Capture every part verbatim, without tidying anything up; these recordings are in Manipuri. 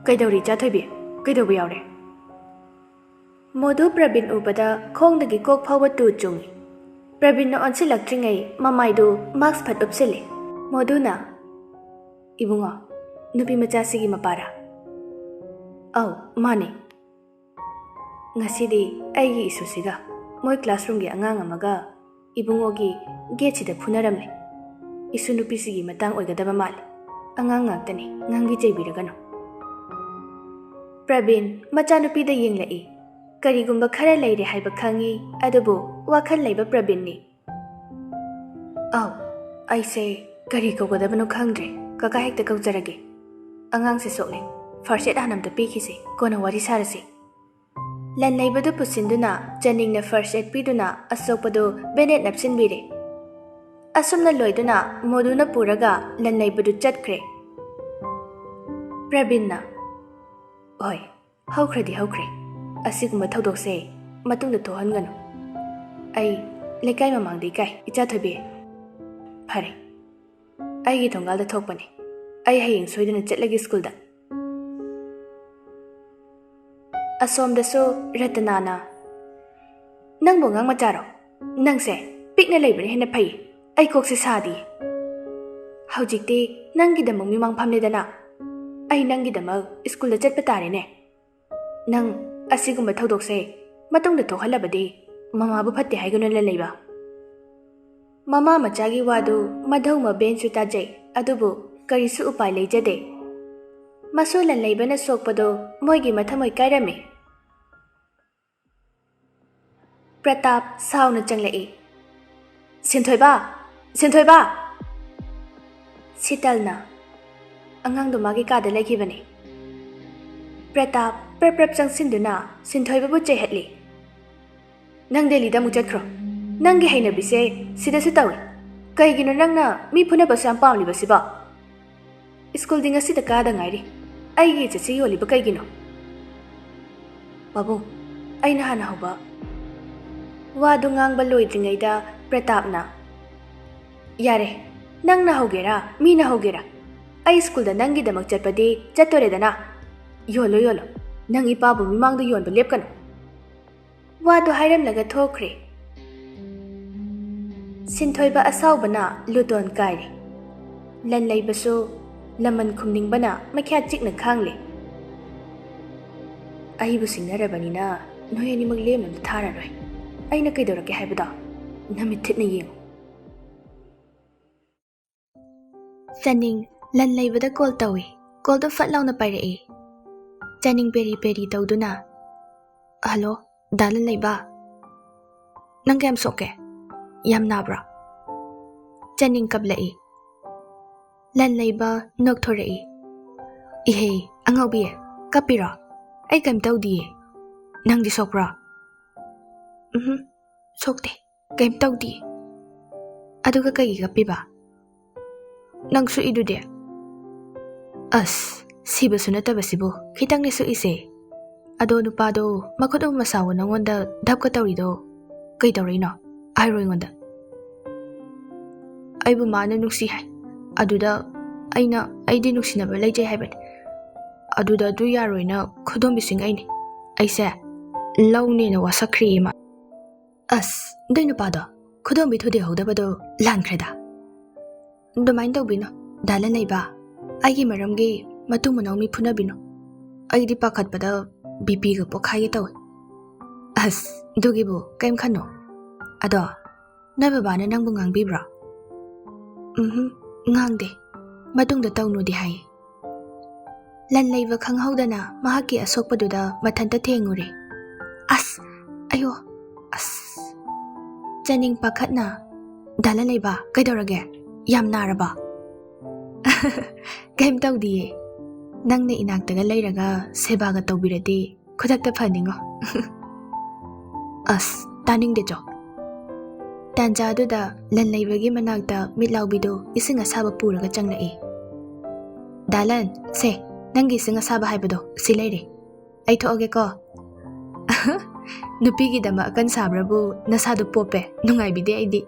ꯀꯩꯗꯧꯔꯤ, ꯏꯆꯥ ꯊꯣꯏꯕꯤ? ꯀꯩꯗꯧꯕ ꯌꯥꯎꯔꯦ? ꯃꯣꯗꯨ ꯄ꯭ꯔꯕꯤꯟ ꯎꯕꯗ ꯈꯣꯡꯗꯒꯤ ꯀꯣꯛ ꯐꯥꯎꯕ ꯇꯨ ꯆꯨꯡꯉꯤ꯫ ꯄ꯭ꯔꯕꯤꯟꯅ ꯑꯣꯟꯁꯤꯜꯂꯛꯇ꯭ꯔꯤꯉꯩ ꯃꯃꯥꯏꯗꯨ ꯃꯥꯛꯁ ꯐꯠ ꯎꯞꯁꯤꯜꯂꯤ꯫ ꯃꯣꯗꯨꯅ, "ꯏꯕꯨꯡꯉꯣ, ꯅꯨꯄꯤ ꯃꯆꯥꯁꯤꯒꯤ ꯃꯄꯥꯔꯥ?" "ꯑꯧ, ꯃꯥꯅꯦ꯫ ꯉꯁꯤꯗꯤ ꯑꯩꯒꯤ ꯏꯁꯨꯁꯤꯒ ꯃꯣꯏ ꯀ꯭ꯂꯥꯁꯔꯨꯝꯒꯤ ꯑꯉꯥꯡ ꯑꯃꯒ ꯏꯕꯨꯡꯉꯣꯒꯤ ꯒꯦꯠꯁꯤꯗ ꯐꯨꯅꯔꯝꯃꯦ꯫ ꯏꯁꯨ ꯅꯨꯄꯤꯁꯤꯒꯤ ꯃꯇꯥꯡ ꯑꯣꯏꯒꯗꯕ ꯃꯥꯜꯂꯦ꯫ ꯑꯉꯥꯡ ꯉꯥꯛꯇꯅꯤ, ꯉꯥꯡꯕꯤ ꯆꯩꯕꯤꯔꯒꯅꯨ꯫" ꯄ꯭ꯔꯕꯤꯟ ꯃꯆꯥꯅꯨꯄꯤꯗ ꯌꯦꯡꯂꯛꯏ꯫ ꯀꯔꯤꯒꯨꯝꯕ ꯈꯔ ꯂꯩꯔꯦ ꯍꯥꯏꯕ ꯈꯪꯏ, ꯑꯗꯨꯕꯨ ꯋꯥꯈꯜ ꯂꯩꯕ ꯄ꯭ꯔꯕꯤꯟꯅꯤ꯫ "ꯑꯧ, ꯑꯩꯁꯦ ꯀꯔꯤ ꯀꯧꯒꯗꯕꯅꯣ ꯈꯪꯗ꯭ꯔꯦ꯫ ꯀꯀꯥ ꯍꯦꯛꯇ ꯀꯧꯖꯔꯒꯦ꯫ ꯑꯉꯥꯡꯁꯦ ꯁꯣꯛꯂꯦ꯫ ꯐꯥꯔꯁ ꯑꯦꯗ ꯍꯥꯟꯅ ꯑꯝꯇ ꯄꯤꯈꯤꯁꯦ, ꯀꯣꯟꯅ ꯋꯥꯔꯤ ꯁꯥꯔꯁꯤ꯫" ꯂꯟꯅꯩꯕꯗꯨ ꯄꯨꯁꯤꯟꯗꯨꯅ ꯆꯅꯤꯡꯅ ꯐꯥꯔꯁ ꯑꯦꯗ ꯄꯤꯗꯨꯅ ꯑꯁꯣꯛꯄꯗꯨ ꯕꯦꯟꯗꯦꯗ ꯅꯞꯁꯤꯟꯕꯤꯔꯦ꯫ ꯑꯁꯨꯝꯅ ꯂꯣꯏꯗꯨꯅ ꯃꯣꯗꯨꯅ ꯄꯨꯔꯒ ꯂꯟꯅꯩꯕꯗꯨ ꯆꯠꯈ꯭ꯔꯦ꯫ ꯄ꯭ꯔꯕꯤꯟꯅ, "ꯍꯣꯏ, ꯍꯧꯈ꯭ꯔꯗꯤ ꯍꯧꯈ꯭ꯔꯦ꯫ ꯑꯁꯤꯒꯨꯝꯕ ꯊꯧꯗꯣꯛꯁꯦ ꯃꯇꯨꯡꯗ ꯊꯣꯛꯍꯟꯒꯅꯨ꯫ ꯑꯩ ꯂꯩꯀꯥꯏ ꯃꯃꯥꯡꯗ ꯏꯀꯥꯏ, ꯏꯆꯥ ꯊꯣꯏꯕꯤ꯫ ꯐꯔꯦ, ꯑꯩꯒꯤ ꯊꯣꯡꯒꯥꯜꯗ ꯊꯣꯛꯄꯅꯤ꯫ ꯑꯩ ꯍꯌꯦꯡ ꯁꯣꯏꯗꯅ ꯆꯠꯂꯒꯦ ꯁ꯭ꯀꯨꯜꯗ꯫" ꯑꯁꯣꯝꯗꯁꯨ ꯔꯇꯅꯥꯅ, "ꯅꯪꯕꯨ ꯑꯉꯥꯡ ꯃꯆꯥꯔꯣ? ꯅꯪꯁꯦ ꯄꯤꯛꯅ ꯂꯩꯕꯅ ꯍꯦꯟꯅ ꯐꯩ꯫ ꯑꯩ ꯀꯣꯛꯁꯦ ꯁꯥꯗꯤꯌꯦ꯫ ꯍꯧꯖꯤꯛꯇꯤ ꯅꯪꯒꯤꯗꯃꯛ ꯃꯤꯃꯥꯡ ꯐꯝꯂꯦꯗꯅ꯫ ꯑꯩ ꯅꯪꯒꯤꯗꯃꯛ ꯁ꯭ꯀꯨꯜꯗ ꯆꯠꯄ ꯇꯥꯔꯦꯅꯦ꯫ ꯅꯪ ꯑꯁꯤꯒꯨꯝꯕ ꯊꯧꯗꯣꯛꯁꯦ ꯃꯇꯨꯡꯗ ꯊꯣꯛꯍꯜꯂꯕꯗꯤ ꯃꯃꯥꯕꯨ ꯐꯠꯇꯦ ꯍꯥꯏꯒꯅꯨ, ꯂꯟꯅꯩꯕ꯫" ꯃꯃꯥ ꯃꯆꯥꯒꯤ ꯋꯥꯗꯨ ꯃꯙꯧ ꯃꯕꯦꯟꯁꯨ ꯇꯥꯖꯩ, ꯑꯗꯨꯕꯨ ꯀꯔꯤꯁꯨ ꯎꯄꯥꯏ ꯂꯩꯖꯗꯦ꯫ ꯃꯁꯨ ꯂꯟꯅꯩꯕꯅ ꯁꯣꯛꯄꯗꯣ ꯃꯣꯏꯒꯤ ꯃꯊꯃꯣꯏ ꯀꯥꯏꯔꯝꯃꯤ꯫ ꯄ꯭ꯔꯇꯥꯞ ꯁꯥꯎꯅ ꯆꯪꯂꯛꯏ꯫ "ꯁꯤꯟꯊꯣꯏꯕ! ꯁꯤꯟꯊꯣꯏꯕ!" ꯁꯤꯇꯜꯅ, "ꯑꯉꯥꯡꯗꯣ ꯃꯥꯒꯤ ꯀꯥꯗ ꯂꯩꯈꯤꯕꯅꯤ꯫" ꯄ꯭ꯔꯇꯥꯞ ꯄ꯭ꯔꯞ ꯄ꯭ꯔꯞ ꯆꯪꯁꯤꯟꯗꯨꯅ ꯁꯤꯟꯊꯣꯏꯕꯕꯨ ꯆꯩꯍꯠꯂꯤ꯫ "ꯅꯪ ꯗꯦꯜꯂꯤꯗ ꯑꯃꯨꯛ ꯆꯠꯈ꯭ꯔꯣ꯫ ꯅꯪꯒꯤ ꯍꯩꯅꯕꯤꯁꯦ ꯁꯤꯗꯁꯨ ꯇꯧꯏ꯫ ꯀꯩꯒꯤꯅꯣ ꯅꯪꯅ ꯃꯤ ꯐꯨꯅꯕꯁꯨ ꯌꯥꯝ ꯄꯥꯝꯂꯤꯕꯁꯤꯕꯣ? ꯁ꯭ꯀꯨꯜꯗꯤ ꯉꯁꯤꯗ ꯀꯥꯗ ꯉꯥꯏꯔꯤ꯫ ꯑꯩꯒꯤ ꯏꯖꯠꯁꯤ ꯌꯣꯜꯂꯤꯕ ꯀꯩꯒꯤꯅꯣ?" "ꯄꯥꯕꯨꯡ, ꯑꯩꯅ ꯍꯥꯟꯅ ꯍꯧꯕ꯫" ꯋꯥꯗꯨ ꯉꯥꯡꯕ ꯂꯣꯏꯗ꯭ꯔꯤꯉꯩꯗ ꯄ꯭ꯔꯇꯥꯞꯅ, "ꯌꯥꯔꯦ, ꯅꯪꯅ ꯍꯧꯒꯦꯔꯥ, ꯃꯤꯅ ꯍꯧꯒꯦꯔꯥ, ꯑꯩ ꯁ꯭ꯀꯨꯜꯗ ꯅꯪꯒꯤꯗꯃꯛ ꯆꯠꯄꯗꯤ ꯆꯠꯇꯣꯔꯦꯗꯅ꯫ "ꯌꯣꯜꯂꯣ, ꯌꯣꯜꯂꯣ꯫ ꯅꯪ ꯏꯄꯥꯕꯨ ꯃꯤꯃꯥꯡꯗ ꯌꯣꯟꯕ ꯂꯦꯞꯀꯅꯨ꯫" ꯋꯥꯗꯨ ꯍꯥꯏꯔꯝꯂꯒ ꯊꯣꯛꯈ꯭ꯔꯦ꯫ ꯁꯤꯟꯊꯣꯏꯕ ꯑꯁꯥꯎꯕꯅ ꯂꯨꯇꯣꯟ ꯀꯥꯏꯔꯦ꯫ ꯂꯟ ꯂꯩꯕꯁꯨ ꯂꯃꯟ ꯈꯨꯝꯅꯤꯡꯕꯅ ꯃꯈ꯭ꯌꯥꯠ ꯆꯤꯛꯅ ꯈꯥꯡꯂꯦ꯫ "ꯑꯩꯕꯨ ꯁꯤꯡꯅꯔꯕꯅꯤꯅ ꯅꯣꯏ ꯑꯅꯤꯃꯛ ꯂꯦꯝꯅ ꯊꯥꯔꯔꯣꯏ꯫ ꯑꯩꯅ ꯀꯩꯗꯧꯔꯛꯀꯦ ꯍꯥꯏꯕꯗꯣ ꯅꯃꯤꯠ ꯊꯤꯠꯅ ꯌꯦꯡꯉꯨ꯫" ꯆꯅꯤꯡ ꯂꯟ ꯂꯩꯕꯗ ꯀꯣꯜ ꯇꯧꯏ꯫ ꯀꯣꯜꯗꯣ ꯐꯠ ꯂꯥꯎꯅ ꯄꯥꯏꯔꯛꯏ꯫ ꯆꯅꯤꯡ ꯄꯦꯔꯤ ꯄꯦꯔꯤ ꯇꯧꯗꯨꯅ, "ꯍꯜꯂꯣ, ꯗꯥ ꯂꯟ ꯂꯩꯕ꯫ ꯅꯪ ꯀꯌꯥꯝ ꯁꯣꯛꯀꯦ? ꯌꯥꯝ ꯅꯥꯕ꯭ꯔꯣ?" ꯆꯅꯤꯡ ꯀꯞꯂꯛꯏ꯫ ꯂꯟ ꯂꯩꯕ ꯅꯣꯛꯊꯣꯔꯛꯏ꯫ "ꯏꯍꯦ, ꯑꯉꯥꯎꯕꯤ, ꯀꯞꯄꯤꯔꯣ? ꯑꯩ ꯀꯩꯝ ꯇꯧꯗꯤꯌꯦ꯫ ꯅꯪꯗꯤ ꯁꯣꯛꯄ꯭ꯔꯣ?" "ꯎꯝꯍꯨꯝ, ꯁꯣꯛꯇꯦ, ꯀꯩꯝ ꯇꯧꯗꯤꯌꯦ꯫ ꯑꯗꯨꯒ ꯀꯩꯒꯤ ꯀꯞꯄꯤꯕ? ꯅꯪ ꯁꯣꯛꯏꯗꯨꯗꯤ?" "ꯑꯁ, ꯁꯤꯕꯁꯨ ꯅꯠꯇꯕꯁꯤꯕꯨ ꯈꯤꯇꯪꯅꯦ ꯁꯣꯛꯏꯁꯦ꯫ ꯑꯗꯣ ꯅꯨꯄꯥꯗꯣ ꯃꯈꯨꯠ ꯑꯍꯨꯝ ꯑꯁꯥꯎꯕ ꯅꯪꯉꯣꯟꯗ ꯙꯞꯀ ꯇꯧꯔꯤꯗꯣ ꯀꯩ ꯇꯧꯔꯛꯏꯅꯣ? ꯍꯥꯏꯔꯣ ꯑꯩꯉꯣꯟꯗ꯫" "ꯑꯩꯕꯨ ꯃꯥꯅ ꯅꯨꯡꯁꯤ ꯍꯥꯏ꯫ ꯑꯗꯨꯗ ꯑꯩꯅ ꯑꯩꯗꯤ ꯅꯨꯡꯁꯤꯅꯕ ꯂꯩꯖꯩ ꯍꯥꯏꯕꯅꯤ꯫ ꯑꯗꯨꯗ ꯑꯗꯨ ꯌꯥꯔꯣꯏꯅ ꯈꯨꯗꯣꯝꯕꯤꯁꯤꯡ ꯑꯩꯅꯤ꯫ ꯑꯩꯁꯦ ꯂꯧꯅꯦꯅ ꯋꯥꯁꯛꯈ꯭ꯔꯦꯌꯦ ꯃꯥ꯫" "ꯑꯁ, ꯑꯗꯨꯏ ꯅꯨꯄꯥꯗꯣ ꯈꯨꯗꯣꯝꯕꯤ ꯊꯨꯗꯦꯛꯍꯧꯗꯕꯗꯣ ꯂꯥꯟꯈ꯭ꯔꯦꯗ꯫" "ꯑꯗꯨꯃꯥꯏꯅ ꯇꯧꯕꯤꯅꯣ, ꯗꯥ ꯂꯟ ꯂꯩꯕ꯫ ꯑꯩꯒꯤ ꯃꯔꯝꯒꯤ ꯃꯇꯨꯡ ꯃꯅꯥꯎ ꯃꯤ ꯐꯨꯅꯕꯤꯅꯣ꯫ ꯑꯩꯗꯤ ꯄꯥꯈꯠꯄꯗ ꯕꯤ ꯄꯤꯒ ꯄꯣꯛꯈꯥꯏꯒꯦ ꯇꯧꯋꯦ꯫" "ꯑꯁ, ꯑꯗꯨꯒꯤꯕꯨ ꯀꯩꯝ ꯈꯟꯅꯣ꯫ ꯑꯗꯣ, ꯅꯣꯏ ꯕꯕꯥꯅ ꯅꯪꯕꯨ ꯉꯥꯡꯕꯤꯕ꯭ꯔꯣ?" "ꯎꯝꯍꯨꯝ, ꯉꯥꯡꯗꯦ꯫ ꯃꯇꯨꯡꯗ ꯇꯧꯅꯨꯗꯤ ꯍꯥꯏꯌꯦ꯫" ꯂꯟ ꯂꯩꯕ ꯈꯪꯍꯧꯗꯅ ꯃꯍꯥꯛꯀꯤ ꯑꯁꯣꯛꯄꯗꯨꯗ ꯃꯊꯟꯇ ꯊꯦꯡꯉꯨꯔꯦ꯫ "ꯑꯁ! ꯑꯌꯣ! ꯑꯁ!" ꯆꯅꯤꯡ ꯄꯥꯈꯠꯅ, "ꯗꯥ ꯂꯟ ꯂꯩꯕ, ꯀꯩꯗꯧꯔꯒꯦ? ꯌꯥꯝ ꯅꯥꯔꯕꯣ?" "ꯀꯩꯝ ꯇꯧꯗꯤꯌꯦ꯫ ꯅꯪꯅ ꯏꯅꯥꯛꯇꯒ ꯂꯩꯔꯒ ꯁꯦꯕꯥꯒ ꯇꯧꯕꯤꯔꯗꯤ ꯈꯨꯗꯛꯇ ꯐꯅꯤꯉꯣ꯫" "ꯑꯁ, ꯇꯥꯅꯤꯡꯗꯦ ꯆꯣ꯫" ꯇꯥꯟꯖꯥꯗꯨꯗ ꯂꯟ ꯂꯩꯕꯒꯤ ꯃꯅꯥꯛꯇ ꯃꯤꯠ ꯂꯥꯎꯕꯤꯗꯨ ꯏꯁꯤꯡ ꯑꯁꯥꯕ ꯄꯨꯔꯒ ꯆꯪꯂꯛꯏ꯫ "ꯗꯥ ꯂꯟ, ꯁꯦ, ꯅꯪꯒꯤ ꯏꯁꯤꯡ ꯑꯁꯥꯕ ꯍꯥꯏꯕꯗꯣ ꯁꯤ ꯂꯩꯔꯦ꯫ ꯑꯩ ꯊꯣꯛꯑꯒꯦꯀꯣ꯫" "ꯅꯨꯄꯤꯒꯤꯗꯃꯛ ꯑꯀꯟ ꯁꯥꯕ꯭ꯔꯕꯨ ꯅꯁꯥꯗꯣ ꯄꯣꯞꯄꯦ, ꯅꯨꯡꯉꯥꯏꯕꯤꯗꯦ ꯑꯩꯗꯤ꯫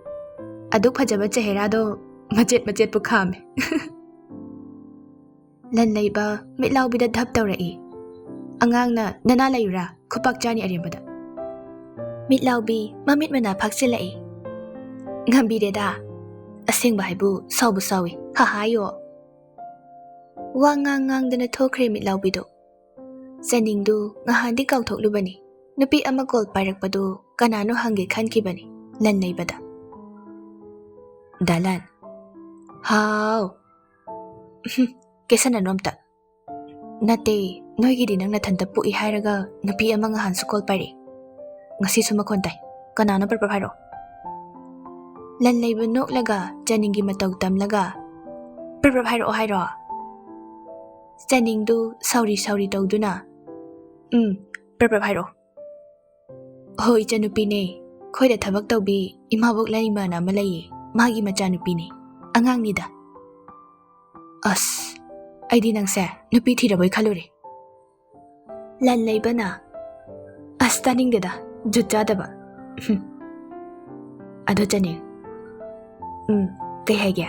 ꯑꯗꯨꯛ ꯐꯖꯕ ꯆꯦꯍꯦꯔꯥꯗꯣ ꯃꯆꯦꯠ ꯃꯆꯦꯠꯄꯨ ꯈꯥꯝꯃꯦ꯫" ꯂꯟ ꯂꯩꯕ ꯃꯤꯠ ꯂꯥꯎꯕꯤꯗ ꯙꯞ ꯇꯧꯔꯛꯏ꯫ ꯑꯉꯥꯡꯅ ꯅꯅꯥ ꯂꯩꯌꯨꯔꯥ? ꯈꯨꯄꯥꯛ ꯆꯥꯅꯤ ꯑꯔꯦꯝꯕꯗ꯫ ꯃꯤꯠꯂꯥꯎꯕꯤ ꯃꯃꯤꯠ ꯃꯅꯥ ꯐꯥꯛꯆꯤꯜꯂꯛꯏ꯫ ꯉꯝꯕꯤꯔꯦꯗ꯫ ꯑꯁꯦꯡꯕ ꯍꯥꯏꯕꯨ ꯁꯥꯎꯕ ꯁꯥꯎꯏ꯫ ꯍꯥꯍꯥꯌꯣ꯫ ꯋꯥ ꯉꯥꯡ ꯉꯥꯡꯗꯅ ꯊꯣꯛꯈ꯭ꯔꯦ ꯃꯤꯠꯂꯥꯎꯕꯤꯗꯣ꯫ ꯆꯅꯤꯡꯗꯨ ꯉꯍꯥꯟꯗꯤ ꯀꯥꯎꯊꯣꯛꯂꯨꯕꯅꯤ꯫ ꯅꯨꯄꯤ ꯑꯃ ꯀꯣꯜ ꯄꯥꯏꯔꯛꯄꯗꯨ ꯀꯅꯥꯅꯣ ꯍꯪꯒꯦ ꯈꯟꯈꯤꯕꯅꯤ ꯂꯟ ꯂꯩꯕꯗ꯫ ꯗꯥꯂꯟ꯫ ꯍꯥꯎ꯫ ꯎꯍꯨꯝ, ꯀꯦꯁꯟꯅꯅꯨ ꯑꯝꯇ꯫ ꯅꯠꯇꯦ, ꯅꯣꯏꯒꯤꯗꯤ ꯅꯪ ꯅꯊꯟꯇ ꯄꯣꯛꯏ ꯍꯥꯏꯔꯒ ꯅꯨꯄꯤ ꯑꯃ ꯉꯍꯥꯟꯁꯨ ꯀꯣꯜ ꯄꯥꯏꯔꯛꯏ꯫ ꯉꯁꯤꯁꯨ ꯃꯈꯣꯟ ꯇꯥꯏ꯫ ꯀꯅꯥꯅꯣ ꯄ꯭ꯔꯞ ꯄ꯭ꯔꯞ ꯍꯥꯏꯔꯛꯑꯣ꯫ ꯂꯟ ꯂꯩꯕ ꯅꯣꯛꯂꯒ ꯆꯅꯤꯡꯒꯤ ꯃꯇꯧ ꯇꯝꯂꯒ, "ꯄ꯭ꯔꯞ ꯄ꯭ꯔꯞ ꯍꯥꯏꯔꯛꯑꯣ ꯍꯥꯏꯔꯣ?" ꯆꯅꯤꯡꯗꯨ ꯁꯥꯎꯔꯤ ꯁꯥꯎꯔꯤ ꯇꯧꯗꯨꯅ, "ꯎꯝ, ꯄ꯭ꯔꯞ ꯄ꯭ꯔꯞ ꯍꯥꯏꯔꯛꯑꯣ꯫" "ꯍꯣ, ꯏꯆꯟꯅꯨꯄꯤꯅꯦ꯫ ꯑꯩꯈꯣꯏꯗ ꯊꯕꯛ ꯇꯧꯕꯤ ꯏꯃꯥꯕꯣꯛ ꯂꯩꯃꯅ ꯑꯃ ꯂꯩꯌꯦ꯫ ꯃꯥꯒꯤ ꯃꯆꯥꯅꯨꯄꯤꯅꯦ꯫ ꯑꯉꯥꯡꯅꯤꯗ꯫" ꯑꯁ, ꯑꯩꯗꯤ ꯅꯪꯁꯦ ꯅꯨꯄꯤ ꯊꯤꯔꯕꯣꯏ ꯈꯜꯂꯨꯔꯦ꯫ ꯂꯟ ꯂꯩꯕꯅ, "ꯑꯁ, ꯇꯥꯅꯤꯡꯗꯦꯗ, ꯖꯨꯠ ꯆꯥꯗꯕ꯫ ꯍꯨꯝ꯫ ꯑꯗꯣ ꯆꯅꯤꯡ, ꯎꯝ, ꯀꯩ ꯍꯥꯏꯒꯦ?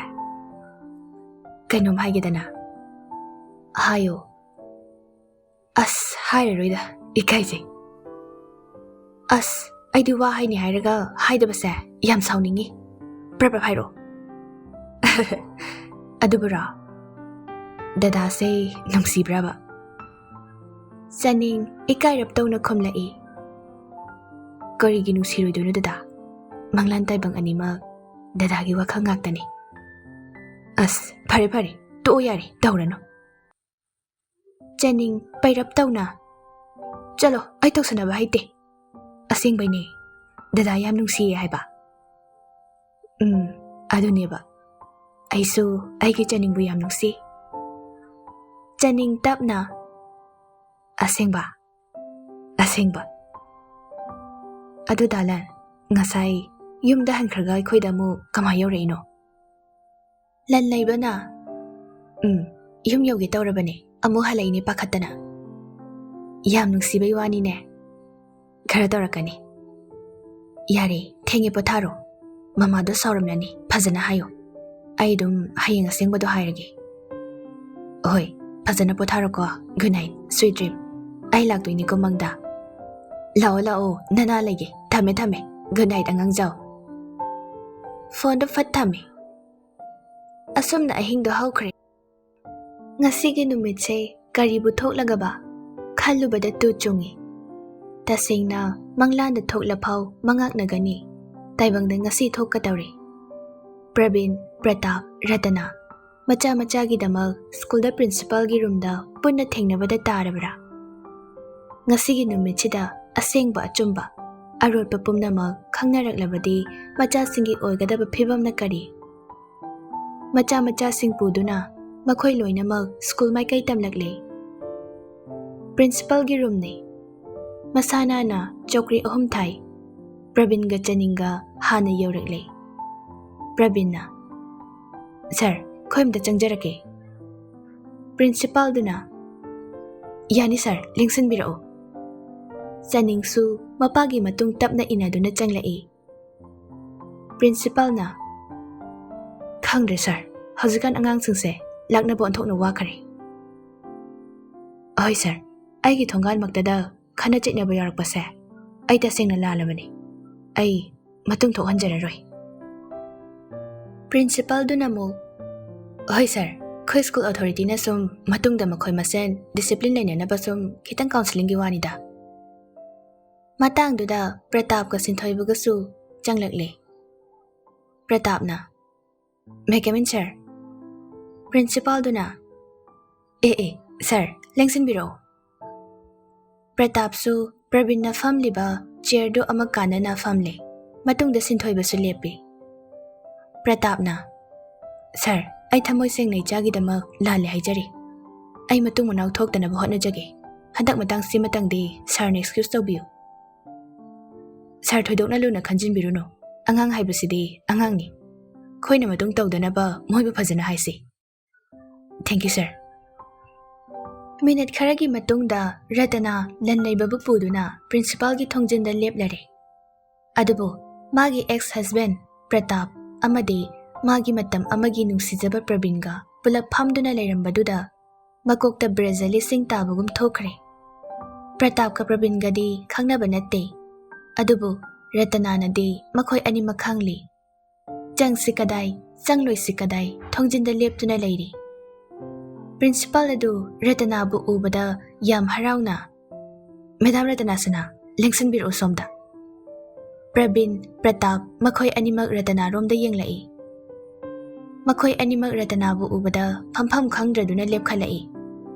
ꯀꯩꯅꯣꯝ ꯍꯥꯏꯒꯦꯗꯅ꯫" "ꯍꯥꯏꯌꯣ꯫" "ꯑꯁ, ꯍꯥꯏꯔꯔꯣꯏꯗ, ꯏꯀꯥꯏꯖꯩ꯫ ꯑꯁ, ꯑꯩꯗꯤ ꯋꯥ ꯍꯥꯏꯅꯤ ꯍꯥꯏꯔꯒ ꯍꯥꯏꯗꯕꯁꯦ ꯌꯥꯝ ꯁꯥꯎꯅꯤꯡꯉꯤ꯫ ꯄ꯭ꯔꯞ ꯄ꯭ꯔꯞ ꯍꯥꯏꯔꯛꯑꯣ꯫" "ꯑꯗꯨꯕꯨꯔꯣ, ꯗꯗꯥꯁꯦ ꯅꯨꯡꯁꯤꯕ꯭ꯔꯕ?" ꯆꯅꯤꯡ ꯏꯀꯥꯏꯔꯞ ꯇꯧꯅ ꯈꯨꯝꯂꯛꯏ꯫ "ꯀꯔꯤꯒꯤ ꯅꯨꯡꯁꯤꯔꯣꯏꯗꯣꯏꯅꯣ ꯗꯗꯥ? ꯃꯪꯂꯥꯟ ꯇꯥꯏꯕꯪ ꯑꯅꯤꯃꯛ ꯗꯗꯥꯒꯤ ꯋꯥꯈꯜ ꯉꯥꯛꯇꯅꯤ꯫" "ꯑꯁ, ꯐꯔꯦ ꯐꯔꯦ, ꯇꯣꯛꯑꯣ ꯌꯥꯔꯦ, ꯇꯧꯔꯅꯨ꯫" ꯆꯅꯤꯡ ꯄꯩꯔꯞ ꯇꯧꯅ, "ꯆꯠꯂꯣ, ꯑꯩ ꯇꯧꯁꯟꯅꯕ ꯍꯩꯇꯦ꯫ ꯑꯁꯦꯡꯕꯩꯅꯦ, ꯗꯗꯥ ꯌꯥꯝ ꯅꯨꯡꯁꯤꯌꯦ ꯍꯥꯏꯕ꯫" "ꯎꯝ, ꯑꯗꯨꯅꯦꯕ꯫ ꯑꯩꯁꯨ ꯑꯩꯒꯤ ꯆꯅꯤꯡꯕꯨ ꯌꯥꯝ ꯅꯨꯡꯁꯤ꯫" ꯆꯅꯤꯡ ꯇꯞꯅ, "ꯑꯁꯦꯡꯕ?" "ꯑꯁꯦꯡꯕ꯫" "ꯑꯗꯨ ꯗꯥꯂꯟ, ꯉꯁꯥꯏ ꯌꯨꯝꯗ ꯍꯟꯈ꯭ꯔꯒ ꯑꯩꯈꯣꯏꯗ ꯑꯃꯨꯛ ꯀꯃꯥꯏ ꯌꯧꯔꯛꯏꯅꯣ?" ꯂꯟ ꯂꯩꯕꯅ, "ꯎꯝ, ꯌꯨꯝ ꯌꯧꯒꯦ ꯇꯧꯔꯕꯅꯦ, ꯑꯃꯨꯛ ꯍꯜꯂꯛꯏꯅꯦ ꯄꯥꯈꯠꯇꯅ꯫" "ꯌꯥꯝ ꯅꯨꯡꯁꯤꯕꯩ ꯋꯥꯅꯤꯅꯦ꯫ ꯈꯔ ꯇꯧꯔꯛꯀꯅꯤ꯫ ꯌꯥꯔꯦ, ꯊꯦꯡꯉꯦ, ꯄꯣꯊꯥꯔꯣ꯫ ꯃꯃꯥꯗꯣ ꯁꯥꯎꯔꯝꯂꯅꯤ, ꯐꯖꯅ ꯍꯥꯏꯌꯣ꯫ ꯑꯩ ꯑꯗꯨꯝ ꯍꯌꯦꯡ ꯑꯁꯦꯡꯕꯗꯣ ꯍꯥꯏꯔꯒꯦ꯫ ꯍꯣꯏ, ꯐꯖꯅ ꯄꯣꯊꯥꯔꯣꯀꯣ꯫ Good night, sweet dream꯫ ꯑꯩ ꯂꯥꯛꯇꯣꯏꯅꯤꯀꯣ ꯃꯪꯗ꯫ ꯂꯥꯛꯑꯣ ꯂꯥꯛꯑꯣ, ꯅꯅꯥ ꯂꯩꯒꯦ꯫ ꯊꯝꯃꯦ ꯊꯝꯃꯦ꯫ ꯒꯨꯗ ꯅꯥꯏꯠ ꯑꯉꯥꯡꯖꯥꯎ꯫ ꯐꯣꯟꯗꯣ ꯐꯠ ꯊꯝꯃꯦ꯫ ꯑꯁꯨꯝꯅ ꯑꯍꯤꯡꯗꯣ ꯍꯧꯈ꯭ꯔꯦ꯫ ꯉꯁꯤꯒꯤ ꯅꯨꯃꯤꯠꯁꯦ ꯀꯔꯤꯕꯨ ꯊꯣꯛꯂꯒꯕ ꯈꯜꯂꯨꯕꯗ ꯇꯨ ꯆꯨꯡꯉꯤ꯫ ꯇꯁꯦꯡꯅ ꯃꯪꯂꯥꯟꯗ ꯊꯣꯛꯂꯐꯥꯎ ꯃꯉꯥꯛꯅꯒꯅꯤ꯫ ꯇꯥꯏꯕꯪꯗ ꯉꯁꯤ ꯊꯣꯛꯀꯗꯧꯔꯦ꯫ ꯄ꯭ꯔꯕꯤꯟ, ꯄ꯭ꯔꯇꯥꯞ, ꯔꯇꯅꯥ ꯃꯆꯥ ꯃꯆꯥꯒꯤꯗꯃꯛ ꯁ꯭ꯀꯨꯜꯗ ꯄ꯭ꯔꯤꯟꯁꯤꯄꯥꯜꯒꯤ ꯔꯨꯝꯗ ꯄꯨꯟꯅ ꯊꯦꯡꯅꯕꯗ ꯇꯥꯔꯕ꯭ꯔꯥ? ꯉꯁꯤꯒꯤ ꯅꯨꯃꯤꯠꯁꯤꯗ ꯑꯁꯦꯡꯕ ꯑꯆꯨꯝꯕ, ꯑꯔꯣꯠꯄ ꯄꯨꯝꯅꯃꯛ ꯈꯪꯅꯔꯛꯂꯕꯗꯤ ꯃꯆꯥꯁꯤꯡꯒꯤ ꯑꯣꯏꯒꯗꯕ ꯐꯤꯕꯝꯅ ꯀꯔꯤ? ꯃꯆꯥ ꯃꯆꯥꯁꯤꯡ ꯄꯨꯗꯨꯅ ꯃꯈꯣꯏ ꯂꯣꯏꯅꯃꯛ ꯁ꯭ꯀꯨꯜ ꯃꯥꯏꯀꯩ ꯇꯝꯂꯛꯂꯦ꯫ ꯄ꯭ꯔꯤꯟꯁꯤꯄꯥꯜꯒꯤ ꯔꯨꯝꯅꯤ꯫ ꯃꯁꯥ ꯅꯥꯟꯅ ꯆꯧꯀ꯭ꯔꯤ ꯑꯍꯨꯝ ꯊꯥꯏ꯫ ꯄ꯭ꯔꯕꯤꯟꯒ ꯆꯅꯤꯡꯒ ꯍꯥꯟꯅ ꯌꯧꯔꯛꯂꯦ꯫ ꯄ꯭ꯔꯕꯤꯟꯅ, "ꯁꯥꯔ, ꯑꯩꯈꯣꯏ ꯑꯝꯇ ꯆꯪꯖꯔꯛꯀꯦ꯫" ꯄ꯭ꯔꯤꯟꯁꯤꯄꯥꯜꯗꯨꯅ, "ꯌꯥꯅꯤ ꯁꯥꯔ, ꯂꯦꯡꯁꯤꯟꯕꯤꯔꯛꯎ꯫" ꯆꯅꯤꯡꯁꯨ ꯃꯄꯥꯒꯤ ꯃꯇꯨꯡ ꯇꯞꯅ ꯏꯟꯅꯗꯨꯅ ꯆꯪꯂꯛꯏ꯫ ꯄ꯭ꯔꯤꯟꯁꯤꯄꯥꯜꯅ, "ꯈꯪꯗ꯭ꯔꯦ ꯁꯥꯔ, ꯍꯧꯖꯤꯛꯀꯥꯟ ꯑꯉꯥꯡꯁꯤꯡꯁꯦ ꯂꯥꯛꯅꯕ ꯑꯣꯟꯊꯣꯛꯅ ꯋꯥꯈꯔꯦ꯫" "ꯑꯍꯣꯏ ꯁꯥꯔ, ꯑꯩꯒꯤ ꯊꯣꯡꯒꯥꯟꯃꯛꯇꯗ ꯈꯠꯅ ꯆꯩꯅꯕ ꯌꯥꯎꯔꯛꯄꯁꯦ ꯑꯩ ꯇꯁꯦꯡꯅ ꯂꯥꯜꯂꯕꯅꯤ꯫ ꯑꯩ ꯃꯇꯨꯡ ꯊꯣꯛꯍꯟꯖꯔꯔꯣꯏ꯫" ꯄ꯭ꯔꯤꯟꯁꯤꯄꯥꯜꯗꯨꯅ ꯑꯃꯨꯛ, "ꯍꯣꯏ ꯁꯥꯔ, ꯑꯩꯈꯣꯏ ꯁ꯭ꯀꯨꯜ ꯑꯣꯊꯣꯔꯤꯇꯤꯅ ꯁꯨꯝ ꯃꯇꯨꯡꯗ ꯃꯈꯣꯏ ꯃꯁꯦꯟ ꯗꯤꯁꯤꯄ꯭ꯂꯤꯟ ꯂꯩꯅꯅꯕ ꯁꯨꯝ ꯈꯤꯇꯪ ꯀꯥꯎꯟꯁꯤꯂꯤꯡꯒꯤ ꯋꯥꯅꯤꯗ꯫" ꯃꯇꯥꯡꯗꯨꯗ ꯄ꯭ꯔꯇꯥꯞꯀ ꯁꯤꯟꯊꯣꯏꯕꯒꯁꯨ ꯆꯪꯂꯛꯂꯦ꯫ ꯄ꯭ꯔꯇꯥꯞꯅ, "May I come in, sir?" ꯄ꯭ꯔꯤꯟꯁꯤꯄꯥꯜꯗꯨꯅ, "ꯑꯦ ꯑꯦ, ꯁꯥꯔ, ꯂꯦꯡꯁꯤꯟꯕꯤꯔꯛꯑꯣ꯫" ꯄ꯭ꯔꯇꯥꯞꯁꯨ ꯄ꯭ꯔꯕꯤꯟꯅ ꯐꯝꯂꯤꯕ ꯆꯤꯌꯔꯗꯨ ꯑꯃ ꯀꯥꯟꯅꯅ ꯐꯝꯂꯦ꯫ ꯃꯇꯨꯡꯗ ꯁꯤꯟꯊꯣꯏꯕꯁꯨ ꯂꯦꯞꯄꯤ꯫ ꯄ꯭ꯔꯇꯥꯞꯅ, "ꯁꯥꯔ, ꯑꯩ ꯊꯃꯣꯏ ꯁꯦꯡꯅ ꯏꯆꯥꯒꯤꯗꯃꯛ ꯂꯥꯜꯂꯦ ꯍꯥꯏꯖꯔꯤ꯫ ꯑꯩ ꯃꯇꯨꯡ ꯃꯅꯥꯎ ꯊꯣꯛꯇꯅꯕ ꯍꯣꯠꯅꯖꯒꯦ꯫ ꯍꯟꯗꯛ ꯃꯇꯥꯡꯁꯤꯃꯇꯪꯗꯤ ꯁꯥꯔꯅ ꯑꯦꯛꯁꯀ꯭ꯌꯨꯁ ꯇꯧꯕꯤꯌꯨ꯫" "ꯁꯥꯔ, ꯊꯣꯏꯗꯣꯛꯅ ꯂꯨꯅ ꯈꯟꯖꯤꯟꯕꯤꯔꯨꯅꯨ꯫ ꯑꯉꯥꯡ ꯍꯥꯏꯕꯁꯤꯗꯤ ꯑꯉꯥꯡꯅꯤ꯫ ꯑꯩꯈꯣꯏꯅ ꯃꯇꯨꯡ ꯇꯧꯗꯅꯕ ꯃꯣꯏꯕꯨ ꯐꯖꯅ ꯍꯥꯏꯁꯤ꯫" "Thank you, sir." ꯃꯤꯅꯤꯠ ꯈꯔꯒꯤ ꯃꯇꯨꯡꯗ ꯔꯇꯅꯥ ꯂꯟ ꯂꯩꯕꯕꯨ ꯄꯨꯗꯨꯅ ꯄ꯭ꯔꯤꯟꯁꯤꯄꯥꯜꯒꯤ ꯊꯣꯡꯖꯤꯟꯗ ꯂꯦꯞꯂꯔꯦ꯫ ꯑꯗꯨꯕꯨ ꯃꯥꯒꯤ ꯑꯦꯛꯁ ꯍꯁꯕꯦꯟ ꯄ꯭ꯔꯇꯥꯞ ꯑꯃꯗꯤ ꯃꯥꯒꯤ ꯃꯇꯝ ꯑꯃꯒꯤ ꯅꯨꯡꯁꯤꯖꯕ ꯄ꯭ꯔꯕꯤꯟꯒ ꯄꯨꯂꯞ ꯐꯝꯗꯨꯅ ꯂꯩꯔꯝꯕꯗꯨꯗ ꯃꯀꯣꯛꯇ ꯕ꯭ꯔꯦꯖ ꯂꯤꯁꯤꯡ ꯇꯥꯕꯒꯨꯝ ꯊꯣꯛꯈ꯭ꯔꯦ꯫ ꯄ꯭ꯔꯇꯥꯞꯀ ꯄ꯭ꯔꯕꯤꯟꯒꯗꯤ ꯈꯪꯅꯕ ꯅꯠꯇꯦ, ꯑꯗꯨꯕꯨ ꯔꯇꯅꯥꯅꯗꯤ ꯃꯈꯣꯏ ꯑꯅꯤꯃꯛ ꯈꯪꯂꯤ꯫ ꯆꯪꯁꯤ ꯀꯗꯥꯏ, ꯆꯪꯂꯣꯏꯁꯤ ꯀꯗꯥꯏ, ꯊꯣꯡꯖꯤꯟꯗ ꯂꯦꯞꯇꯨꯅ ꯂꯩꯔꯤ꯫ ꯄ꯭ꯔꯤꯟꯁꯤꯄꯥꯜ ꯑꯗꯨ ꯔꯇꯅꯥꯕꯨ ꯎꯕꯗ ꯌꯥꯝ ꯍꯔꯥꯎꯅ, "ꯃꯦꯗꯥꯝ ꯔꯇꯅꯥ ꯁꯅꯥ, ꯂꯦꯡꯁꯤꯟꯕꯤꯔꯛꯎ ꯁꯣꯝꯗ꯫" ꯄ꯭ꯔꯕꯤꯟ, ꯄ꯭ꯔꯇꯥꯞ ꯃꯈꯣꯏ ꯑꯅꯤꯃꯛ ꯔꯇꯅꯥꯔꯣꯝꯗ ꯌꯦꯡꯂꯛꯏ꯫ ꯃꯈꯣꯏ ꯑꯅꯤꯃꯛ ꯔꯇꯅꯥꯕꯨ ꯎꯕꯗ ꯐꯝꯐꯝ ꯈꯪꯗ꯭ꯔꯗꯨꯅ ꯂꯦꯞꯈꯠꯂꯛꯏ꯫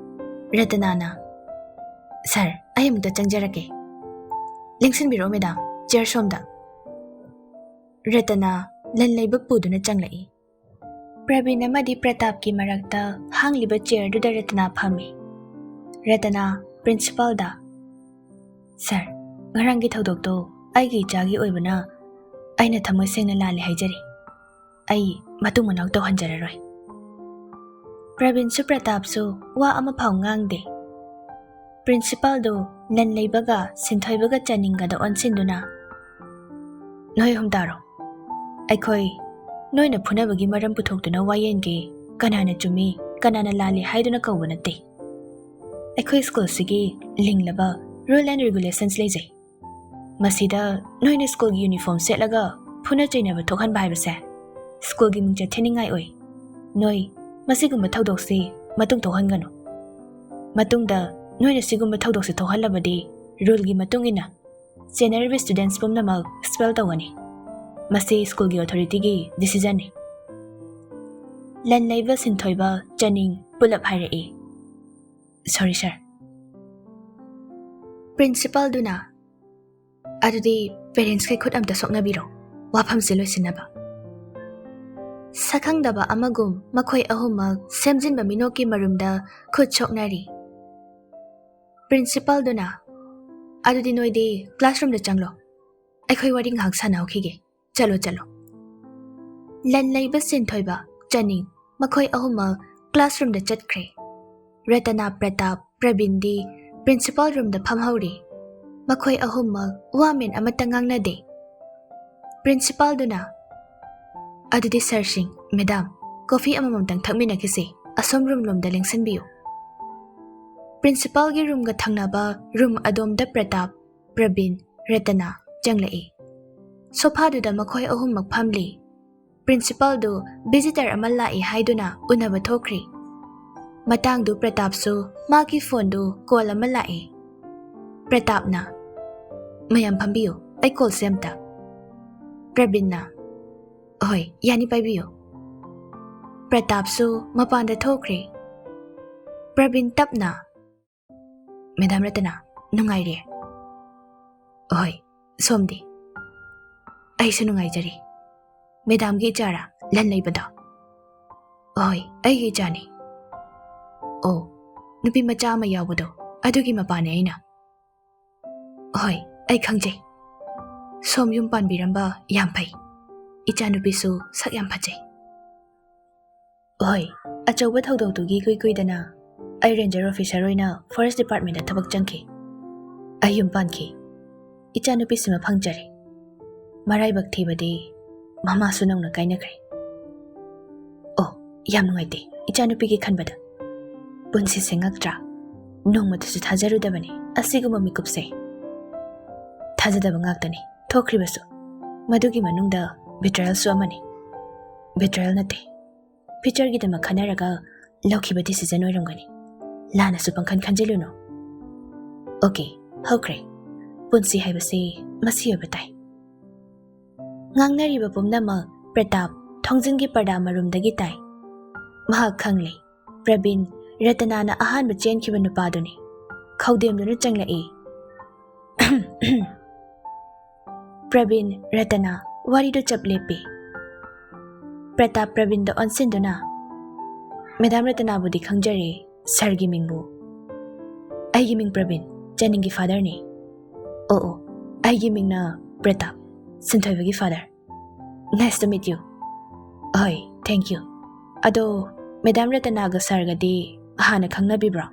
ꯔꯇꯅꯥꯅ, "ꯁꯥꯔ, ꯑꯩ ꯑꯃꯨꯛꯇ ꯆꯪꯖꯔꯛꯀꯦ꯫" "ꯂꯦꯡꯁꯤꯟꯕꯤꯔꯛꯑꯣ ꯃꯦꯗꯥꯝ, ꯆꯤꯌꯔ ꯁꯣꯝꯗ꯫" ꯔꯇꯅꯥ ꯂꯟ ꯂꯩꯕ ꯄꯨꯗꯨꯅ ꯆꯪꯂꯛꯏ꯫ ꯄ꯭ꯔꯕꯤꯟ ꯑꯃꯗꯤ ꯄ꯭ꯔꯇꯥꯞꯀꯤ ꯃꯔꯛꯇ ꯍꯥꯡꯂꯤꯕ ꯆꯤꯌꯔꯗꯨꯗ ꯔꯇꯅꯥ ꯐꯝꯃꯤ꯫ ꯔꯇꯅꯥ ꯄ꯭ꯔꯤꯟꯁꯤꯄꯥꯜꯗ, "ꯁꯥꯔ, ꯉꯔꯥꯡꯒꯤ ꯊꯧꯗꯣꯛꯇꯣ ꯑꯩꯒꯤ ꯏꯆꯥꯒꯤ ꯑꯣꯏꯕꯅ ꯑꯩꯅ ꯊꯃꯣꯏ ꯁꯦꯡꯅ ꯂꯥꯜꯂꯦ ꯍꯥꯏꯖꯔꯤ꯫ ꯑꯩ ꯃꯇꯨꯡ ꯃꯅꯥꯎ ꯇꯧꯍꯟꯖꯔꯔꯣꯏ꯫" ꯄ꯭ꯔꯕꯤꯟꯁꯨ ꯄ꯭ꯔꯇꯥꯞꯁꯨ ꯋꯥ ꯑꯃꯐꯥꯎ ꯉꯥꯡꯗꯦ꯫ ꯄ꯭ꯔꯤꯟꯁꯤꯄꯥꯜꯗꯨ ꯂꯟ ꯂꯩꯕꯒ ꯁꯤꯟꯊꯣꯏꯕꯒ ꯆꯥꯅꯤꯡꯒꯗ ꯑꯣꯟꯁꯤꯟꯗꯨꯅ, "ꯅꯣꯏ ꯑꯍꯨꯝ ꯇꯥꯔꯣ꯫ ꯑꯩꯈꯣꯏ ꯅꯣꯏꯅ ꯐꯨꯅꯕꯒꯤ ꯃꯔꯝ ꯄꯨꯊꯣꯛꯇꯨꯅ ꯋꯥ ꯌꯦꯟꯒꯦ, ꯀꯅꯥꯅ ꯆꯨꯝꯃꯤ, ꯀꯅꯥꯅ ꯂꯥꯜꯂꯤ ꯍꯥꯏꯗꯨꯅ ꯀꯧꯕ ꯅꯠꯇꯦ꯫ ꯑꯩꯈꯣꯏ ꯁ꯭ꯀꯨꯜꯁꯤꯒꯤ ꯂꯤꯡꯂꯕ rule and regulations ꯂꯩꯖꯩ꯫ ꯃꯁꯤꯗ ꯅꯣꯏꯅ ꯁ꯭ꯀꯨꯜꯒꯤ ꯌꯨꯅꯤꯐꯣꯔꯝ ꯁꯦꯠꯂꯒ ꯐꯨꯅ ꯆꯩꯅꯕ ꯊꯣꯛꯍꯟꯕ ꯍꯥꯏꯕꯁꯦ ꯁ꯭ꯀꯨꯜꯒꯤ ꯃꯤꯡꯆꯠ ꯊꯤꯅꯤꯡꯉꯥꯏ ꯑꯣꯏ꯫ ꯅꯣꯏ ꯃꯁꯤꯒꯨꯝꯕ ꯊꯧꯗꯣꯛꯁꯤ ꯃꯇꯨꯡ ꯊꯣꯛꯍꯟꯒꯅꯨ꯫ ꯃꯇꯨꯡꯗ ꯅꯣꯏꯅ ꯁꯤꯒꯨꯝꯕ ꯊꯧꯗꯣꯛꯁꯤ ꯊꯣꯛꯍꯜꯂꯕꯗꯤ ꯔꯨꯜꯒꯤ ꯃꯇꯨꯡ ꯏꯟꯅ ꯆꯦꯟꯅꯔꯤꯕ ꯁ꯭ꯇꯨꯗꯦꯟꯠꯁ ꯄꯨꯝꯅꯃꯛ expel ꯇꯧꯒꯅꯤ꯫ ꯃꯁꯤ ꯁ꯭ꯀꯨꯜꯒꯤ ꯑꯣꯊꯣꯔꯤꯇꯤꯒꯤ ꯗꯤꯁꯤꯖꯟꯅꯤ꯫" ꯂꯟ ꯂꯩꯕ ꯁꯤꯟꯊꯣꯏꯕ ꯆꯅꯤꯡ ꯄꯨꯂꯞ ꯍꯥꯏꯔꯛꯏ, "ꯁꯣꯔꯤ ꯁꯥꯔ꯫" ꯄ꯭ꯔꯤꯟꯁꯤꯄꯥꯜꯗꯨꯅ, "ꯑꯗꯨꯗꯤ ꯄꯦꯔꯦꯟꯠꯁꯀꯤ ꯈꯨꯠ ꯑꯝꯇ ꯁꯣꯛꯅꯕꯤꯔꯣ, ꯋꯥꯐꯝꯁꯤ ꯂꯣꯏꯁꯤꯟꯅꯕ꯫" ꯁꯛꯈꯪꯗꯕ ꯑꯃꯒꯨꯝ ꯃꯈꯣꯏ ꯑꯍꯨꯝꯃꯛ ꯁꯦꯝꯖꯤꯟꯕ ꯃꯤꯅꯣꯛꯀꯤ ꯃꯔꯨꯝꯗ ꯈꯨꯠ ꯁꯣꯛꯅꯔꯤ꯫ ꯄ꯭ꯔꯤꯟꯁꯤꯄꯥꯜꯗꯨꯅ, "ꯑꯗꯨꯗꯤ ꯅꯣꯏꯗꯤ ꯀ꯭ꯂꯥꯁꯔꯨꯝꯗ ꯆꯪꯂꯣ, ꯑꯩꯈꯣꯏ ꯋꯥꯔꯤ ꯉꯥꯏꯍꯥꯛ ꯁꯥꯟꯅꯍꯧꯈꯤꯒꯦ, ꯆꯠꯂꯣ ꯆꯠꯂꯣ꯫" ꯂꯟ ꯂꯩꯕ ꯁꯤꯟꯊꯣꯏꯕ, ꯆꯅꯤꯡ, ꯃꯈꯣꯏ ꯑꯍꯨꯝꯃꯛ ꯀ꯭ꯂꯥꯁꯔꯨꯝꯗ ꯆꯠꯈ꯭ꯔꯦ꯫ ꯔꯇꯅꯥ, ꯄ꯭ꯔꯇꯥꯞ, ꯄ꯭ꯔꯕꯤꯟꯗꯤ ꯄ꯭ꯔꯤꯟꯁꯤꯄꯥꯜ ꯔꯨꯝꯗ ꯐꯝꯍꯧꯔꯤ꯫ ꯃꯈꯣꯏ ꯑꯍꯨꯝꯃꯛ ꯋꯥꯃꯦꯟ ꯑꯃꯠꯇ ꯉꯥꯡꯅꯗꯦ꯫ ꯄ꯭ꯔꯤꯟꯁꯤꯄꯥꯜꯗꯨꯅ, "ꯑꯗꯨꯗꯤ ꯁꯥꯔꯁꯤꯡ, ꯃꯦꯗꯥꯝ, ꯀꯣꯐꯤ ꯑꯃꯃꯝꯇꯪ ꯊꯛꯃꯤꯟꯅꯈꯤꯁꯤ, ꯑꯁꯣꯝ ꯔꯨꯝ ꯂꯣꯝꯗ ꯂꯦꯡꯁꯤꯟꯕꯤꯌꯨ꯫" ꯄ꯭ꯔꯤꯟꯁꯤꯄꯥꯜꯒꯤ ꯔꯨꯝꯒ ꯊꯪꯅꯕ ꯔꯨꯝ ꯑꯗꯣꯝꯗ ꯄ꯭ꯔꯇꯥꯞ, ꯄ꯭ꯔꯕꯤꯟ, ꯔꯇꯅꯥ ꯆꯪꯂꯛꯏ꯫ ꯁꯣꯐꯥꯗꯨꯗ ꯃꯈꯣꯏ ꯑꯍꯨꯝꯃꯛ ꯐꯝꯂꯤ꯫ ꯄ꯭ꯔꯤꯟꯁꯤꯄꯥꯜꯗꯨ ꯚꯤꯖꯤꯇꯔ ꯑꯃ ꯂꯥꯛꯏ ꯍꯥꯏꯗꯨꯅ ꯎꯅꯕ ꯊꯣꯛꯈ꯭ꯔꯤ꯫ ꯃꯇꯥꯡꯗꯨ ꯄ꯭ꯔꯇꯥꯞꯁꯨ ꯃꯥꯒꯤ ꯐꯣꯟꯗꯨ ꯀꯣꯜ ꯑꯃ ꯂꯥꯛꯏ꯫ ꯄ꯭ꯔꯇꯥꯞꯅ, "ꯃꯌꯥꯝ ꯐꯝꯕꯤꯌꯨ, ꯑꯩ ꯀꯣꯜꯁꯦ ꯑꯝꯇ"꯫ ꯄ꯭ꯔꯕꯤꯟꯅ, "ꯍꯣꯏ, ꯌꯥꯅꯤ, ꯄꯥꯏꯕꯤꯌꯨ"꯫ ꯄ꯭ꯔꯇꯥꯞꯁꯨ ꯃꯄꯥꯟꯗ ꯊꯣꯛꯈ꯭ꯔꯦ꯫ ꯄ꯭ꯔꯕꯤꯟ ꯇꯞꯅ, "ꯃꯦꯗꯥꯝ ꯔꯇꯅꯥ, ꯅꯨꯡꯉꯥꯏꯔꯤ?" "ꯍꯣꯏ, ꯁꯣꯝꯗꯤ?" "ꯑꯩꯁꯨ ꯅꯨꯡꯉꯥꯏꯖꯔꯤ꯫ ꯃꯦꯗꯥꯝꯒꯤ ꯏꯆꯥꯔꯥ ꯂꯟ ꯂꯩꯕꯗꯣ?" "ꯍꯣꯏ, ꯑꯩꯒꯤ ꯏꯆꯥꯅꯤ"꯫ "ꯑꯣ, ꯅꯨꯄꯤ ꯃꯆꯥ ꯑꯃ ꯌꯥꯎꯕꯗꯣ, ꯑꯗꯨꯒꯤ ꯃꯄꯥꯅꯦ ꯑꯩꯅ"꯫ "ꯍꯣꯏ, ꯑꯩ ꯈꯪꯖꯩ꯫ ꯁꯣꯝ ꯌꯨꯝ ꯄꯥꯟꯕꯤꯔꯝꯕ ꯌꯥꯝ ꯐꯩ꯫ ꯏꯆꯥꯅꯨꯄꯤꯁꯨ ꯁꯛ ꯌꯥꯝ ꯐꯖꯩ"꯫ "ꯍꯣꯏ, ꯑꯆꯧꯕ ꯊꯧꯗꯣꯛꯇꯨꯒꯤ ꯏꯀꯨꯏ ꯀꯨꯏꯗꯅ ꯑꯩ ꯔꯦꯟꯖꯔ ꯑꯣꯐꯤꯁꯔ ꯑꯣꯏꯅ ꯐꯣꯔꯦꯁ ꯗꯤꯄꯥꯔꯠꯃꯦꯟꯗ ꯊꯕꯛ ꯆꯪꯈꯤ꯫ ꯑꯩ ꯌꯨꯝ ꯄꯥꯟꯈꯤ꯫ ꯏꯆꯥꯅꯨꯄꯤꯁꯤꯃ ꯐꯪꯖꯔꯦ꯫ ꯃꯔꯥꯏꯕꯛ ꯊꯤꯕꯗꯤ ꯃꯃꯥꯁꯨ ꯅꯧꯅ ꯀꯥꯏꯅꯈ꯭ꯔꯦ"꯫ "ꯑꯣ, ꯌꯥꯝ ꯅꯨꯡꯉꯥꯏꯇꯦ ꯏꯆꯥꯅꯨꯄꯤꯒꯤ ꯈꯟꯕꯗ꯫ ꯄꯨꯟꯁꯤꯁꯦ ꯉꯛꯇ꯭ꯔꯥ? ꯅꯣꯡꯃꯇꯁꯨ ꯊꯥꯖꯔꯨꯗꯕꯅꯤ ꯑꯁꯤꯒꯨꯝꯕ ꯃꯤꯀꯨꯞꯁꯦ"꯫ "ꯊꯥꯖꯗꯕ ꯉꯥꯛꯇꯅꯤ ꯊꯣꯛꯈ꯭ꯔꯤꯕꯁꯨ꯫ ꯃꯗꯨꯒꯤ ꯃꯅꯨꯡꯗ ꯕꯤꯇ꯭ꯔꯦꯜꯁꯨ ꯑꯃꯅꯤ"꯫ "ꯕꯤꯇ꯭ꯔꯦꯜ ꯅꯠꯇꯦ, ꯐ꯭ꯌꯨꯆꯔꯒꯤꯗꯃꯛ ꯈꯟꯅꯔꯒ ꯂꯧꯈꯤꯕ ꯗꯤꯁꯤꯖꯟ ꯑꯣꯏꯔꯝꯒꯅꯤ꯫ ꯂꯥꯟꯅꯁꯨ ꯄꯪꯈꯟ ꯈꯟꯖꯤꯜꯂꯨꯅꯨ"꯫ "ꯑꯣꯀꯦ, ꯍꯧꯈ꯭ꯔꯦ꯫ ꯄꯨꯟꯁꯤ ꯍꯥꯏꯕꯁꯤ ꯃꯁꯤ ꯑꯣꯏꯕ ꯇꯥꯏ"꯫ ꯉꯥꯡꯅꯔꯤꯕ ꯄꯨꯝꯅꯃꯛ ꯄ꯭ꯔꯇꯥꯞ ꯊꯣꯡꯖꯤꯟꯒꯤ ꯄꯔꯗꯥ ꯃꯔꯨꯝꯗꯒꯤ ꯇꯥꯏ꯫ ꯃꯍꯥꯛ ꯈꯪꯂꯦ, ꯄ꯭ꯔꯕꯤꯟ, ꯔꯇꯅꯥꯅ ꯑꯍꯥꯟꯕ ꯆꯦꯟꯈꯤꯕ ꯅꯨꯄꯥꯗꯨꯅꯤ꯫ ꯈꯧꯗꯦꯝꯗꯨꯅ ꯆꯪꯂꯛꯏ꯫ ꯄ꯭ꯔꯕꯤꯟ, ꯔꯇꯅꯥ ꯋꯥꯔꯤꯗꯨ ꯆꯞ ꯂꯦꯞꯄꯤ꯫ ꯄ꯭ꯔꯇꯥꯞ ꯄ꯭ꯔꯕꯤꯟꯗ ꯑꯣꯟꯁꯤꯟꯗꯨꯅ, "ꯃꯦꯗꯥꯝ ꯔꯇꯅꯥꯕꯨꯗꯤ ꯈꯪꯖꯔꯦ, ꯁꯥꯔꯒꯤ ꯃꯤꯡꯕꯨ"꯫ "ꯑꯩꯒꯤ ꯃꯤꯡ ꯄ꯭ꯔꯕꯤꯟ, ꯆꯅꯤꯡꯒꯤ ꯐꯥꯗꯔꯅꯤ"꯫ "ꯑꯣ, ꯑꯣ, ꯑꯩꯒꯤ ꯃꯤꯡꯅ ꯄ꯭ꯔꯇꯥꯞ, ꯁꯤꯟꯊꯣꯏꯕꯒꯤ father. Nice to meet you"꯫ "ꯍꯣꯏ, thank you꯫ ꯑꯗꯣ, ꯃꯦꯗꯥꯝ ꯔꯇꯅꯥꯒ ꯁꯥꯔꯒꯗꯤ ꯍꯥꯟꯅ ꯈꯪꯅꯕꯤꯕ꯭ꯔꯣ?"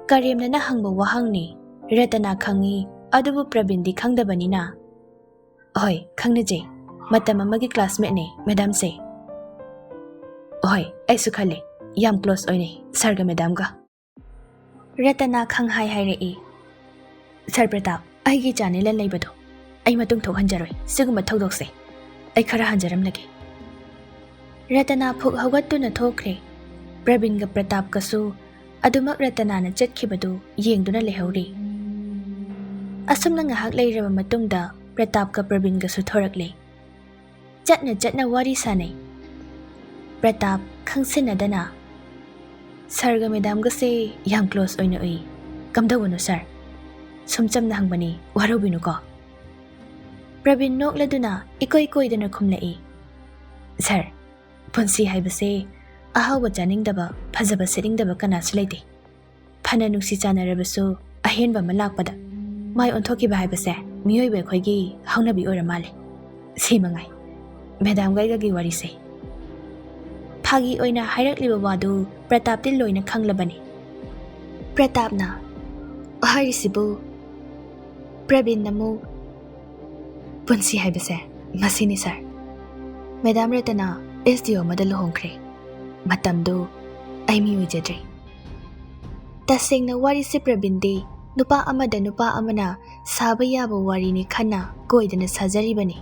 ꯀꯔꯦꯝꯅꯅ ꯍꯪꯕ ꯋꯥꯍꯪꯅꯤ꯫ ꯔꯇꯅꯥ ꯈꯪꯏ, ꯑꯗꯨꯕꯨ ꯄ꯭ꯔꯕꯤꯟꯗꯤ ꯈꯪꯗꯕꯅꯤꯅ, "ꯍꯣꯏ, ꯈꯪꯅꯖꯩ꯫ ꯃꯇꯝ ꯑꯃꯒꯤ ꯀ꯭ꯂꯥꯁꯃꯦꯠꯅꯦ ꯃꯦꯗꯥꯝꯁꯦ"꯫ "ꯍꯣꯏ, ꯑꯩꯁꯨ ꯈꯜꯂꯦ, ꯌꯥꯝ ꯀ꯭ꯂꯣꯁ ꯑꯣꯏꯅꯩ ꯁꯥꯔꯒ ꯃꯦꯗꯥꯝꯒ"꯫ ꯔꯇꯅꯥ ꯈꯪꯍꯥꯏ ꯍꯥꯏꯔꯛꯏ, "ꯁꯔ ꯄ꯭ꯔꯇꯥꯞ, ꯑꯩꯒꯤ ꯆꯥꯅꯦꯜ ꯂꯩꯕꯗꯣ ꯑꯩ ꯃꯇꯨꯡ ꯊꯣꯛꯍꯟꯖꯔꯣꯏ꯫ ꯁꯤꯒꯨꯝꯕ ꯊꯧꯗꯣꯛꯁꯦ ꯑꯩ ꯈꯔ ꯍꯟꯖꯔꯝꯂꯒꯦ꯫" ꯔꯇꯅꯥ ꯐꯨꯛ ꯍꯧꯒꯠꯇꯨꯅ ꯊꯣꯛꯈ꯭ꯔꯦ꯫ ꯄ꯭ꯔꯕꯤꯟꯒ ꯄ꯭ꯔꯇꯥꯞꯀꯁꯨ ꯑꯗꯨꯃꯛ ꯔꯇꯅꯥꯅ ꯆꯠꯈꯤꯕꯗꯨ ꯌꯦꯡꯗꯨꯅ ꯂꯩꯍꯧꯔꯤ꯫ ꯑꯁꯨꯝꯅ ꯉꯥꯏꯍꯥꯛ ꯂꯩꯔꯕ ꯃꯇꯨꯡꯗ ꯄ꯭ꯔꯇꯥꯞꯀ ꯄ꯭ꯔꯕꯤꯟꯒꯁꯨ ꯊꯣꯔꯛꯂꯦ꯫ ꯆꯠꯅ ꯆꯠꯅ ꯋꯥꯔꯤ ꯁꯥꯅꯩ꯫ ꯄ꯭ꯔꯇꯥꯞ ꯈꯪꯁꯤꯟꯅꯗꯅ, "ꯁꯔꯒ ꯃꯦꯗꯥꯝꯒꯁꯦ ꯌꯥꯝ ꯀ꯭ꯂꯣꯁ ꯑꯣꯏꯅ ꯎꯏ꯫ ꯀꯝꯗꯧꯕꯅꯣ ꯁꯔ? ꯁꯨꯝ ꯆꯝꯅ ꯍꯪꯕꯅꯤ, ꯋꯥꯔꯧꯕꯤꯅꯨꯀꯣ꯫" ꯄ꯭ꯔꯕꯤꯟ ꯅꯣꯛꯂꯗꯨꯅ ꯏꯀꯣꯏ ꯀꯣꯏꯗꯅ ꯈꯨꯝꯂꯛꯏ, "ꯁꯔ, ꯄꯨꯟꯁꯤ ꯍꯥꯏꯕꯁꯦ ꯑꯍꯥꯎꯕ ꯆꯥꯅꯤꯡꯗꯕ, ꯐꯖꯕ ꯁꯦꯠꯅꯤꯡꯗꯕ ꯀꯅꯥꯁꯨ ꯂꯩꯇꯦ꯫ ꯐꯅ ꯅꯨꯡꯁꯤ ꯆꯥꯟꯅꯔꯕꯁꯨ ꯑꯍꯦꯟꯕ ꯑꯃ ꯂꯥꯛꯄꯗ ꯃꯥꯏ ꯑꯣꯟꯊꯣꯛꯈꯤꯕ ꯍꯥꯏꯕꯁꯦ ꯃꯤꯑꯣꯏꯕ ꯑꯩꯈꯣꯏꯒꯤ ꯍꯧꯅꯕꯤ ꯑꯣꯏꯔ ꯃꯥꯜꯂꯦ꯫ ꯁꯤ ꯃꯉꯥꯏ ꯃꯦꯗꯥꯝꯒ ꯑꯩꯒꯒꯤ ꯋꯥꯔꯤꯁꯦ꯫" ꯐꯥꯒꯤ ꯑꯣꯏꯅ ꯍꯥꯏꯔꯛꯂꯤꯕ ꯋꯥꯗꯨ ꯄ꯭ꯔꯇꯥꯞꯇꯤ ꯂꯣꯏꯅ ꯈꯪꯂꯕꯅꯤ꯫ ꯄ꯭ꯔꯇꯥꯞꯅ ꯍꯥꯏꯔꯤꯁꯤꯕꯨ ꯄ꯭ꯔꯕꯤꯟꯅ ꯑꯃꯨꯛ, "ꯄꯨꯟꯁꯤ ꯍꯥꯏꯕꯁꯦ ꯃꯁꯤꯅꯤ ꯁꯔ꯫ ꯃꯦꯗꯥꯝ ꯔꯇꯅꯥ ꯑꯦꯁ ꯗꯤ ꯑꯣ ꯑꯃꯗ ꯂꯨꯍꯣꯡꯈ꯭ꯔꯦ꯫ ꯃꯇꯝꯗꯨ ꯑꯩ ꯃꯤ ꯑꯣꯏꯖꯗ꯭ꯔꯦ꯫" ꯇꯁꯦꯡꯅ ꯋꯥꯔꯤꯁꯦ ꯄ꯭ꯔꯕꯤꯟꯗꯤ ꯅꯨꯄꯥ ꯑꯃꯗ ꯅꯨꯄꯥ ꯑꯃꯅ ꯁꯥꯕ ꯌꯥꯕ ꯋꯥꯔꯤꯅꯤ ꯈꯟꯅ ꯀꯣꯏꯗꯅ ꯁꯥꯖꯔꯤꯕꯅꯤ꯫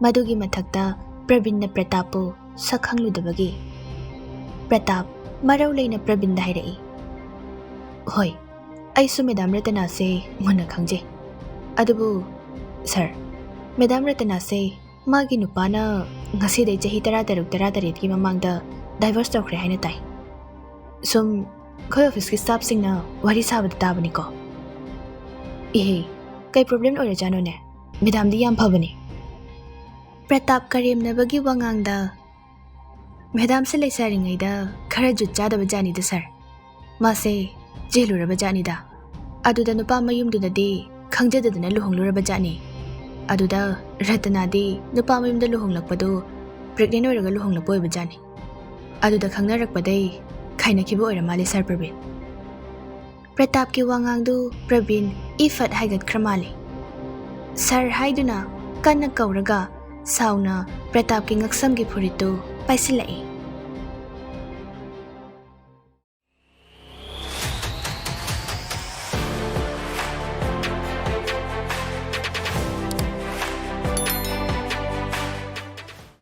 ꯃꯗꯨꯒꯤ ꯃꯊꯛꯇ ꯄ꯭ꯔꯕꯤꯟꯅ ꯄ꯭ꯔꯇꯥꯞꯄꯨ ꯁꯛ ꯈꯪꯂꯨꯗꯕꯒꯤ꯫ ꯄ꯭ꯔꯇꯥꯞ ꯃꯔꯧ ꯂꯩꯅ ꯄ꯭ꯔꯕꯤꯟꯗ ꯍꯥꯏꯔꯛꯏ, "ꯍꯣꯏ, ꯑꯩꯁꯨ ꯃꯦꯗꯥꯝ ꯔꯇꯅꯥꯁꯦ ꯃꯨꯟꯅ ꯈꯪꯖꯩ꯫ ꯑꯗꯨꯕꯨ ꯁꯔ, ꯃꯦꯗꯥꯝ ꯔꯇꯅꯥꯁꯦ ꯃꯥꯒꯤ ꯅꯨꯄꯥꯅ ꯉꯁꯤꯗꯩ ꯆꯍꯤ ꯇꯔꯥꯇꯔꯨꯛ, ꯇꯔꯥꯇꯔꯦꯠꯀꯤ ꯃꯃꯥꯡꯗ ꯗꯥꯏꯚꯣꯔꯁ ꯇꯧꯈ꯭ꯔꯦ ꯍꯥꯏꯅ ꯇꯥꯏ꯫ ꯁꯨꯝ ꯑꯩꯈꯣꯏ ꯑꯣꯐꯤꯁꯀꯤ ꯁ꯭ꯇꯥꯐꯁꯤꯡꯅ ꯋꯥꯔꯤ ꯁꯥꯕꯗ ꯇꯥꯕꯅꯤꯀꯣ꯫ ꯏꯍꯦ, ꯀꯩ ꯄ꯭ꯔꯣꯕ꯭ꯂꯦꯝ ꯑꯣꯏꯔꯖꯥꯠꯅꯣꯅꯦ? ꯃꯦꯗꯥꯝꯗꯤ ꯌꯥꯝ ꯐꯕꯅꯤ꯫" ꯄ꯭ꯔꯇꯥꯞ ꯀꯔꯦꯝꯅꯕꯒꯤ ꯋꯥꯉꯥꯡꯗ, "ꯃꯦꯗꯥꯝꯁꯦ ꯂꯩꯁꯥꯔꯤꯉꯩꯗ ꯈꯔ ꯖꯨꯠ ꯆꯥꯗꯕ ꯖꯥꯠꯅꯤꯗ ꯁꯔ꯫ ꯃꯥꯁꯦ ꯆꯦꯜꯂꯨꯔꯕ ꯖꯥꯠꯅꯤꯗ꯫ ꯑꯗꯨꯗ ꯅꯨꯄꯥ ꯃꯌꯨꯝꯗꯨꯅꯗꯤ ꯈꯪꯖꯗꯗꯅ ꯂꯨꯍꯣꯡꯂꯨꯔꯕ ꯖꯥꯠꯅꯤ꯫ ꯑꯗꯨꯗ ꯔꯇꯅꯥꯗꯤ ꯅꯨꯄꯥ ꯃꯌꯨꯝꯗ ꯂꯨꯍꯣꯡꯂꯛꯄꯗꯨ ꯄ꯭ꯔꯦꯒꯅꯦꯟ ꯑꯣꯏꯔꯒ ꯂꯨꯍꯣꯡꯂꯛꯄ ꯑꯣꯏꯕ ꯖꯥꯠꯅꯤ꯫ ꯑꯗꯨꯗ ꯈꯪꯅꯔꯛꯄꯗꯩ ꯈꯥꯏꯅꯈꯤꯕ ꯑꯣꯏꯔ ꯃꯥꯜꯂꯦ ꯁꯔ ꯄ꯭ꯔꯕꯤꯟ꯫" ꯄ꯭ꯔꯇꯥꯞꯀꯤ ꯋꯥꯉꯥꯡꯗꯨ ꯄ꯭ꯔꯕꯤꯟ ꯏꯐꯠ ꯍꯥꯏꯒꯠꯈ꯭ꯔ ꯃꯥꯜꯂꯦ꯫ "ꯁꯔ" ꯍꯥꯏꯗꯨꯅ ꯀꯟꯅ ꯀꯧꯔꯒ ꯁꯥꯎꯅ ꯄ꯭ꯔꯇꯥꯞꯀꯤ ꯉꯛꯁꯝꯒꯤ ꯐꯨꯔꯤꯠꯇꯨ ꯄꯥꯏꯁꯤꯜꯂꯛꯏ꯫